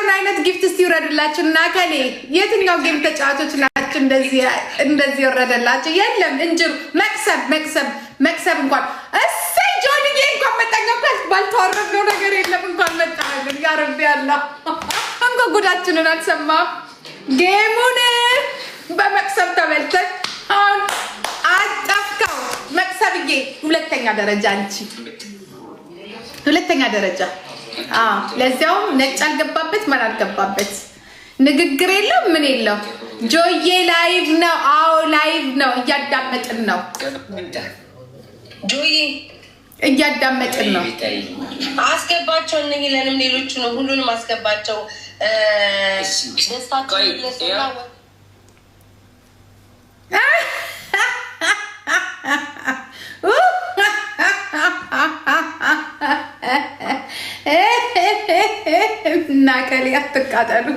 ምን አይነት gift እስቲ ይውረድላችሁ እና ከሌ የትኛው game ተጫዋቾች ናቸው እንደዚህ ይወረደላችሁ? የለም እንጅሩ መቅሰብ መቅሰብ መቅሰብ እንኳን እሰይ ጆንዬ እንኳን መጣኛ። ባልተዋረድነው ነገር የለም። እንኳን መጣልን። ያረቢ ያላ እንኳን ጉዳችንን አልሰማም። Game ኡን በመቅሰብ ተበልተን አሁን አጠፍከው። መቅሰብዬ ሁለተኛ ደረጃ፣ አንቺ ሁለተኛ ደረጃ። ለዚያውም ነጭ አልገባበት ማን አልገባበት፣ ንግግር የለው ምን የለው። ጆዬ live ነው። አዎ live ነው። እያዳመጥን ነው። ጆዬ እያዳመጥን ነው። አስገባቸው። እነ ሌሎቹ ነው፣ ሁሉንም አስገባቸው። ደስታቸው እና ከሌ አትቃጠሉ።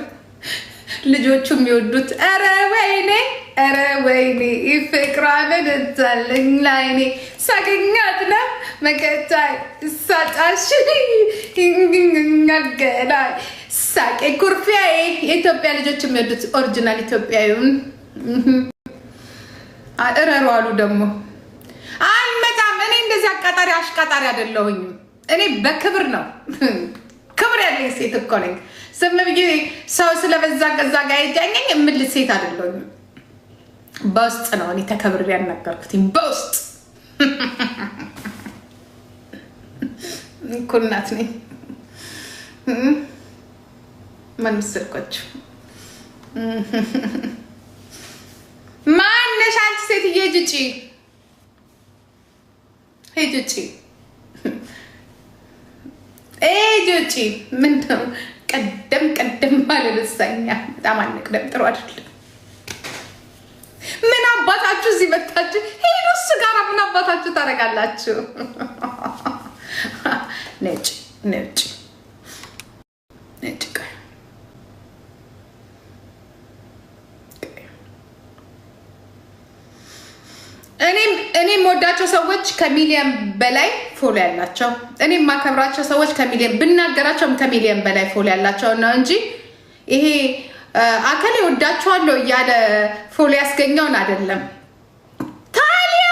ልጆቹ የሚወዱት ኧረ ወይኔ ኧረ ወይኔ ፍቅሯ በደዛለኝ ላይኔ ሳገኛት ነው መከታይ ሳጣሽ ገላይ ሳቄ ኩርፊያዬ። የኢትዮጵያ ልጆች የሚወዱት original ኢትዮጵያዊውን እረሩ አሉ። ደግሞ አልመጣም። እኔ እንደዚህ አቃጣሪ አሽቃጣሪ አይደለሁኝም። እኔ በክብር ነው፣ ክብር ያለኝ ሴት እኮ ነኝ። ዝም ብዬ ሰው ስለበዛ ከዛ ጋር ሄጃኘኝ የምል ሴት አይደለሁኝም። በውስጥ ነው እኔ ተከብሬ ያናገርኩት፣ በውስጥ እኮ እናት ነኝ። ማን መሰልኳችሁ? ማነሽ አንቺ ሴትዬ? ሂጂ ውጪ፣ ሂጂ ውጪ፣ ሂጂ ውጪ። ምንድነው ቀደም ቀደም ማለት? እሰኛ በጣም አንቅደም፣ ጥሩ አይደለም። ምን አባታችሁ እዚህ መታችሁ? ሄዱ እሱ ጋር ምን አባታችሁ ታደርጋላችሁ? ነጭ ነጭ ነጭ። እኔ የምወዳቸው ሰዎች ከሚሊየን በላይ follow ያላቸው፣ እኔ የማከብራቸው ሰዎች ከሚሊየን ብናገራቸውም ከሚሊየን በላይ follow ያላቸው ነው እንጂ ይሄ አከሌ ወዳቸዋለሁ እያለ follow ያስገኘውን አይደለም። ታሊያ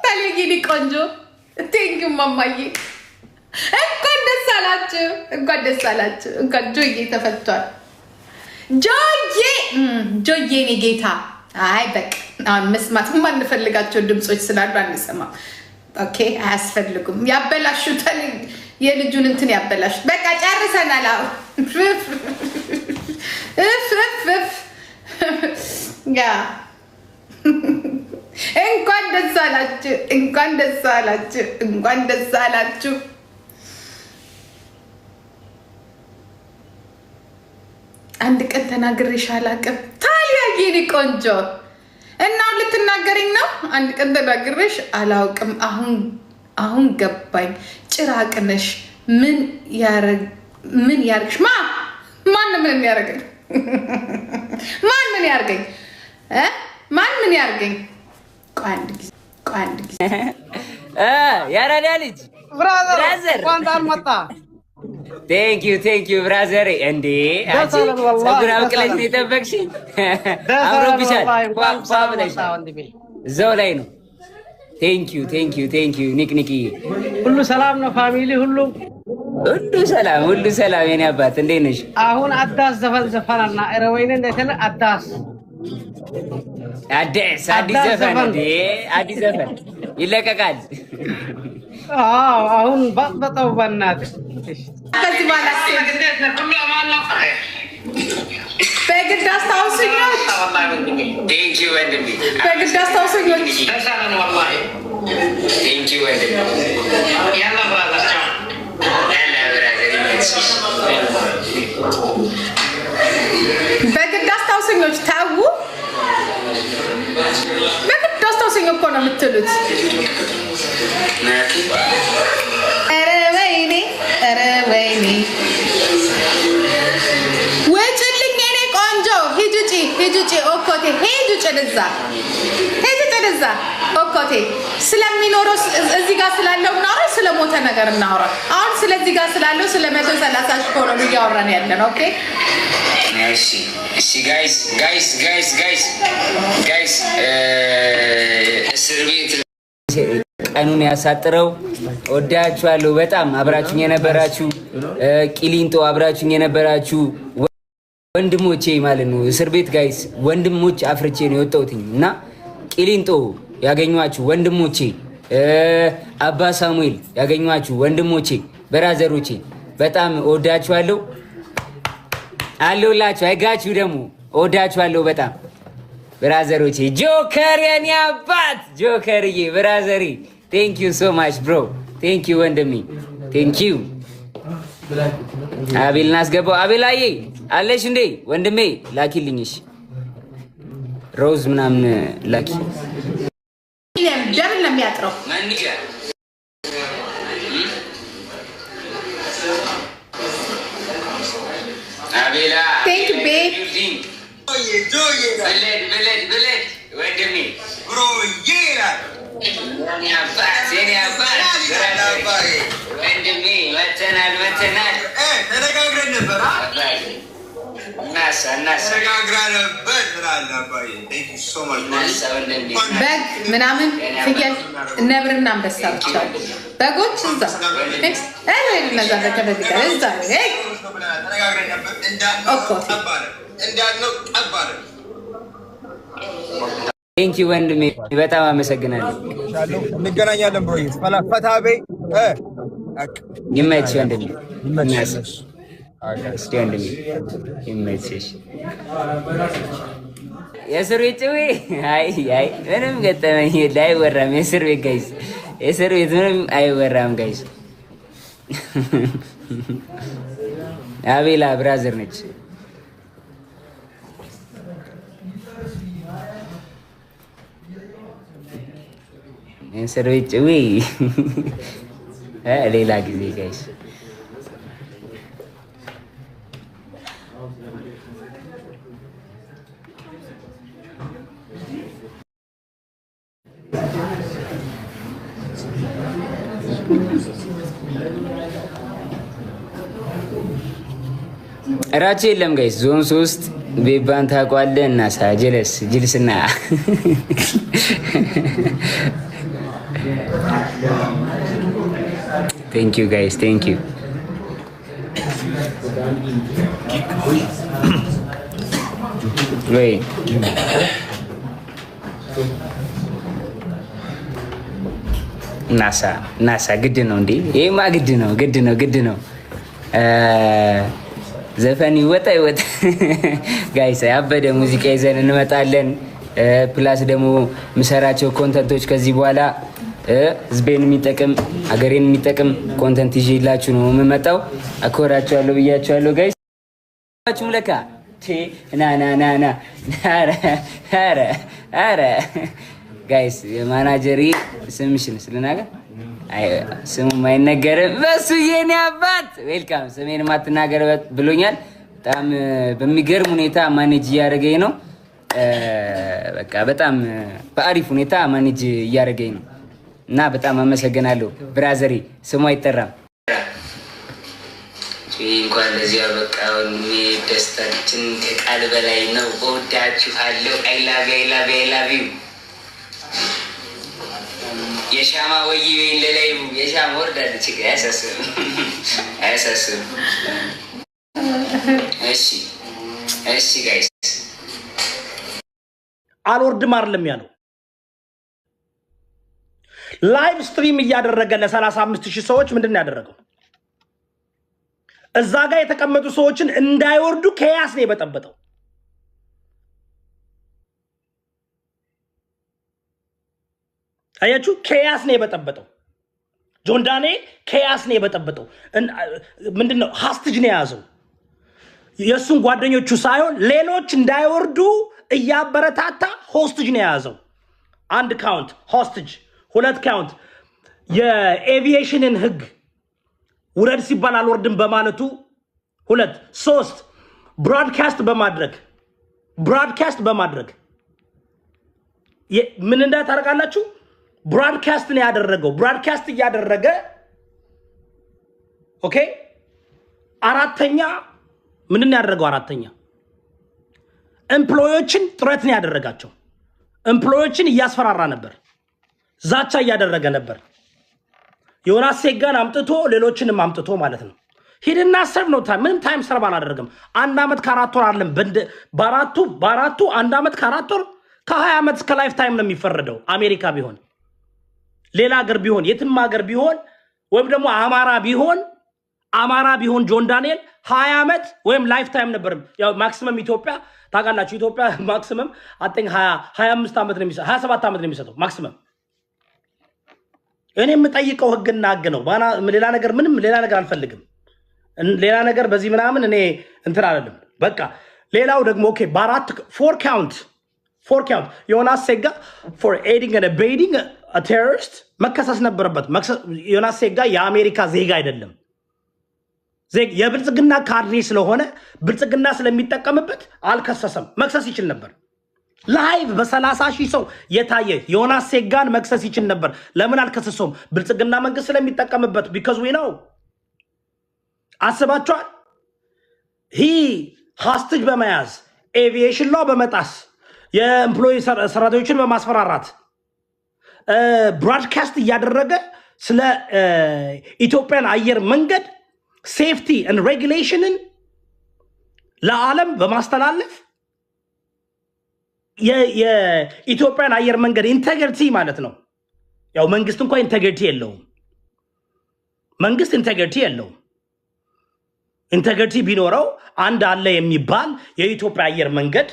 ታሊያ የኔ ቆንጆ thank you ማማዬ፣ እንኳን ደስ አላችሁ፣ እንኳን ደስ አላችሁ። እንኳን ጆዬ ተፈቷል። ጆዬ ጆዬ የኔ ጌታ። አይ በቃ አሁን መስማት የማንፈልጋቸው ድምፆች ስላሉ አንሰማም። Okay አያስፈልጉም። ያበላሹታል፣ የልጁን እንትን ያበላሹት። በቃ ጨርሰናል። አሁን እፍ እፍ እፍ ያ እንኳን ደስ አላችሁ፣ እንኳን ደስ አላችሁ፣ እንኳን ደስ አላችሁ። አንድ ቀን ተናግሬሽ አላውቅም። ታሊያ የኔ ቆንጆ እና አሁን ልትናገሪኝ ነው? አንድ ቀን ተናግሬሽ አላውቅም። አሁን ገባኝ። ጭራቅ ነሽ። ምን ያርግሽ? ማን ምን የሚያደርገኝ? ማን ምን ያርገኝ? ማን ምን ያርገኝ? ቆይ አንድ ጊዜ፣ ቆይ አንድ ጊዜ። ያራዳ ልጅ Brother Brother። እንኳን ደህና መጣ። Thank you, thank you brother። እንዴ ደስ አለን ወላሂ፣ ፀጉር ደስ አብቅለሽ አለን። ነው የጠበቅሽኝ? ደስ አለን አምሮብሻል። ወላሂ፣ እንኳን ፏ ፏ ሰላም መጣ ብለሻል። ወንድሜ። እዛው ላይ ነው። Thank you, thank you, thank you ኒክ ኒክ። ሁሉ ሰላም ነው family ሁሉ? ሁሉ ሰላም፣ ሁሉ ሰላም። የኔ አባት እንዴት ነሽ? አሁን አዳስ ዘፈን ዘፈናና ኧረ ወይኔ እንደተለ አዳስ አዲስ አዲስ አዳስ ዘፈን ዘፈን። እንዴ አዲስ ዘፈን ይለቀቃል። አዎ አሁን በጥበጠው በእናትህ። ከዚህ በኋላ በግድ አስታውሱኞች፣ Thank you ወንድሜ። በግድ አስታውሱኞች። Thank you ወንድሜ። ያላ brother ይመችሽ። በግድ አስታውሱኞች ተዉ። በግድ አስታውሱኝ እኮ ነው የምትሉት። ኧረ ወይኔ፣ ኧረ ወይኔ፣ ውጭልኝ የኔ ቆንጆ። ሂጂ ውጪ፣ ሂጂ ውጪ። ኦኮቴ ሂጂ ውጪ፣ ወደዛ ሂጂ ውጪ፣ ወደዛ። ኦኮቴ ስለሚኖረው እዚህ ጋር ስላለው እናውራ፣ ስለሞተ ነገር እናውራ። አሁን ስለዚህ ጋር ስላለው ስለ 130,000 follow እያወራን ያለ ነው። Okay። እሺ guys, guys, guys, guys, guys፣ እስር ቤት ቀኑን ያሳጥረው። ወዳችኋለሁ በጣም። አብራችሁኝ የነበራችሁ፣ ቂሊንጦ አብራችሁኝ የነበራችሁ ወንድሞቼ ማለት ነው። እስር ቤት guys ወንድሞች አፍርቼ ነው የወጣሁትኝ እና ቂሊንጦ ያገኟችሁ ወንድሞቼ፣ አባ ሳሙኤል ያገኟችሁ ወንድሞቼ፣ brother ኦቼ በጣም እወዳችኋለሁ። አለሁላችሁ። አይጋችሁ ደግሞ እወዳችኋለሁ በጣም brother ኦቼ። ጆከር የኔ አባት ጆከርዬ፣ brother ዬ፣ thank you so much, bro. Thank you ወንድሜ፣ thank you። አቤል እናስገባው። አቤላዬ አለሽ እንዴ ወንድሜ? ላኪልኝሽ ሮዝ ምናምን ላኪ። Double ነው የሚያጥረው። ማንጃ። አቤላ። Thank you, babe. ብለድ ብለድ ብለድ ወንድሜ፣ የኔ አባት፣ የኔ አባት ወንድሜ፣ መተናል መተናል። ተነጋግረን ነበር። እናሳ እናሳ። ተነጋግረን ነበር ትላለህ አባዬ። Thank you so much. እናሳ ወንድሜ። በግ ምናምን፣ ፍየል፣ ነብርና አንበሳ ብቻ። በጎች እዛ እነዛ በተበግ እዛ። ተነጋግረን ነበር። እንዳልነው ጠብ አለ። እንዳልነው ጠብ አለ። Thank you ወንድሜ፣ በጣም አመሰግናለሁ። እንገናኛለን bro። ፈታ በይ። ይመችህ ወንድሜ። እናሳ እስቲ ወንድሜ ይመችሽ። የእስር ቤት ጭዌ፣ አይ አይ፣ ምንም ገጠመኝ የለ፣ አይወራም። የእስር ቤት guys፣ የእስር ቤት ምንም አይወራም guys። አቤላ brother ነች። የእስር ቤት ጭዌ ሌላ ጊዜ guys። እራቸው የለም guys። ዞን 3 ቤባን ታውቀዋለህ? እና ጀለስ ጅልስና። Thank you guys, thank you። ወይ ናሳ ናሳ፣ ግድ ነው እንዴ? ይሄማ ግድ ነው፣ ግድ ነው፣ ግድ ነው። ዘፈን ይወጣ ይወጣ guys፣ ያበደ ሙዚቃ ይዘን እንመጣለን። Plus ደግሞ የምሰራቸው content ኦች ከዚህ በኋላ ህዝቤን የሚጠቅም፣ ሀገሬን የሚጠቅም content ይዤላችሁ ነው የምመጣው። አኮራችኋለሁ ብያችኋለሁ guys። ችሁም ለካ ና ና ና ና፣ ኧረ ኧረ guys፣ የ manager ኤ ስምሽን ስልናገር ስሙም አይነገርም። በሱ የኔ አባት welcome። ስሜን ማትናገር ብሎኛል። በጣም በሚገርም ሁኔታ manage እያደረገኝ ነው። በቃ በጣም በአሪፍ ሁኔታ manage እያደረገኝ ነው እና በጣም አመሰግናለሁ brother ኤ። ስሙ አይጠራም። እንኳን ለዚህ ያበቃውን ደስታችን ከቃል በላይ ነው። እወዳችኋለሁ። I love, I love, I love you። የሻማ ወይ ወይን ለላዩ የሻማ ወርዳለች። አያሳስብም፣ አያሳስብም። እሺ እሺ guys። አልወርድም አይደለም ያለው። Live stream እያደረገ ለ35,000 ሰዎች ምንድን ነው ያደረገው? እዛ ጋር የተቀመጡ ሰዎችን እንዳይወርዱ chaos ነው የበጠበጠው። አያችሁ፣ chaos ነው የበጠበጠው። ጆን ዳንኤል chaos ነው የበጠበጠው። ምንድን ነው፣ hostage ነው የያዘው። የእሱን ጓደኞቹ ሳይሆን ሌሎች እንዳይወርዱ እያበረታታ hostage ነው የያዘው። አንድ count hostage፣ ሁለት count የኤቪዬሽንን ህግ ውረድ ሲባል አልወርድም በማለቱ ሁለት፣ ሶስት broadcast በማድረግ ምን እንዳ ታደርጋላችሁ? Broadcast ነው ያደረገው። Broadcast እያደረገ፣ okay፣ አራተኛ ምንድን ነው ያደረገው? አራተኛ employee ዎችን threat ነው ያደረጋቸው። Employee ዎችን እያስፈራራ ነበር፣ ዛቻ እያደረገ ነበር። ዮናስ ሴጋን አምጥቶ፣ ሌሎችንም አምጥቶ ማለት ነው። He didn't serve no time፣ ምንም time serve አላደረገም። 1 ዓመት ከ4 ወር አለም በአራቱ 1 ዓመት ከ4 ወር፣ ከ20 ዓመት እስከ lifetime ነው የሚፈረደው። አሜሪካ ቢሆን፣ ሌላ ሀገር ቢሆን፣ የትም ሀገር ቢሆን፣ ወይም ደግሞ አማራ ቢሆን ጆን ዳንኤል 20 ዓመት ወይም lifetime ነበር። ያው maximum ኢትዮጵያ ታውቃላችሁ፣ ኢትዮጵያ maximum I think 25 ዓመት ነው የሚሰጠው፣ 27 ዓመት ነው የሚሰጠው maximum። እኔ የምጠይቀው ህግና ህግ ነው። ሌላ ነገር ምንም ሌላ ነገር አልፈልግም። ሌላ ነገር በዚህ ምናምን እኔ እንትን አልልም። በቃ ሌላው ደግሞ okay በአራት four count ዮናስ ሴጋ for aiding and abetting terrorist መከሰስ ነበረበት። ዮናስ ሴጋ የአሜሪካ ዜጋ አይደለም። የብልጽግና ካድሬ ስለሆነ፣ ብልጽግና ስለሚጠቀምበት አልከሰሰም። መክሰስ ይችል ነበር። Live በ30,000 ሰው የታየ ዮናስ ሴጋን መክሰስ ይችል ነበር። ለምን አልከሰሰውም? ብልጽግና መንግስት ስለሚጠቀምበት፣ because we know። አስባችኋል? He hostage በመያዝ፣ aviation law በመጣስ፣ የ employee ሰራተኞችን በማስፈራራት፣ broadcast እያደረገ ስለ ኢትዮጵያን አየር መንገድ safety and regulation ን ለዓለም በማስተላለፍ፣ የኢትዮጵያን አየር መንገድ integrity ማለት ነው። ያው መንግስት እንኳ integrity የለውም። መንግስት integrity የለውም። Integrity ቢኖረው አንድ አለ የሚባል የኢትዮጵያ አየር መንገድ፣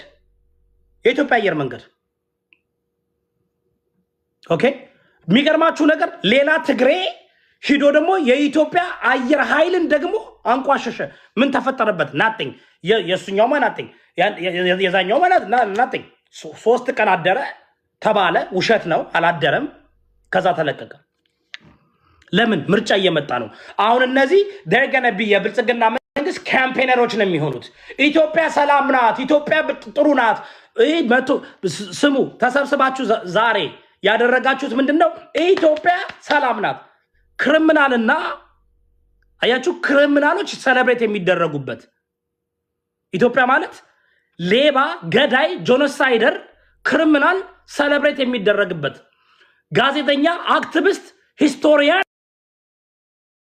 okay። የሚገርማችሁ ነገር ሌላ ትግሬ ሂዶ ደግሞ የኢትዮጵያ አየር ኃይልን ደግሞ አንቋሸሸ። ምን ተፈጠረበት? Nothing። የእሱኛውማ nothing፣ የዛኛውማ nothing። 3 ቀን አደረ ተባለ። ውሸት ነው፣ አላደረም። ከዛ ተለቀቀ። ለምን? ምርጫ እየመጣ ነው። አሁን እነዚህ they're gonna be የብልጽግና መንግስት campaigner ኦች ነው የሚሆኑት። ኢትዮጵያ ሰላም ናት፣ ኢትዮጵያ ጥሩ ናት። ይህ ስሙ፣ ተሰብስባችሁ ዛሬ ያደረጋችሁት ምንድን ነው? ኢትዮጵያ ሰላም ናት። Criminal ና አያችሁ፣ criminal ኦች celebrate የሚደረጉበት ኢትዮጵያ ማለት ሌባ፣ ገዳይ፣ genocider፣ criminal celebrate የሚደረግበት፣ ጋዜጠኛ፣ activist፣ historian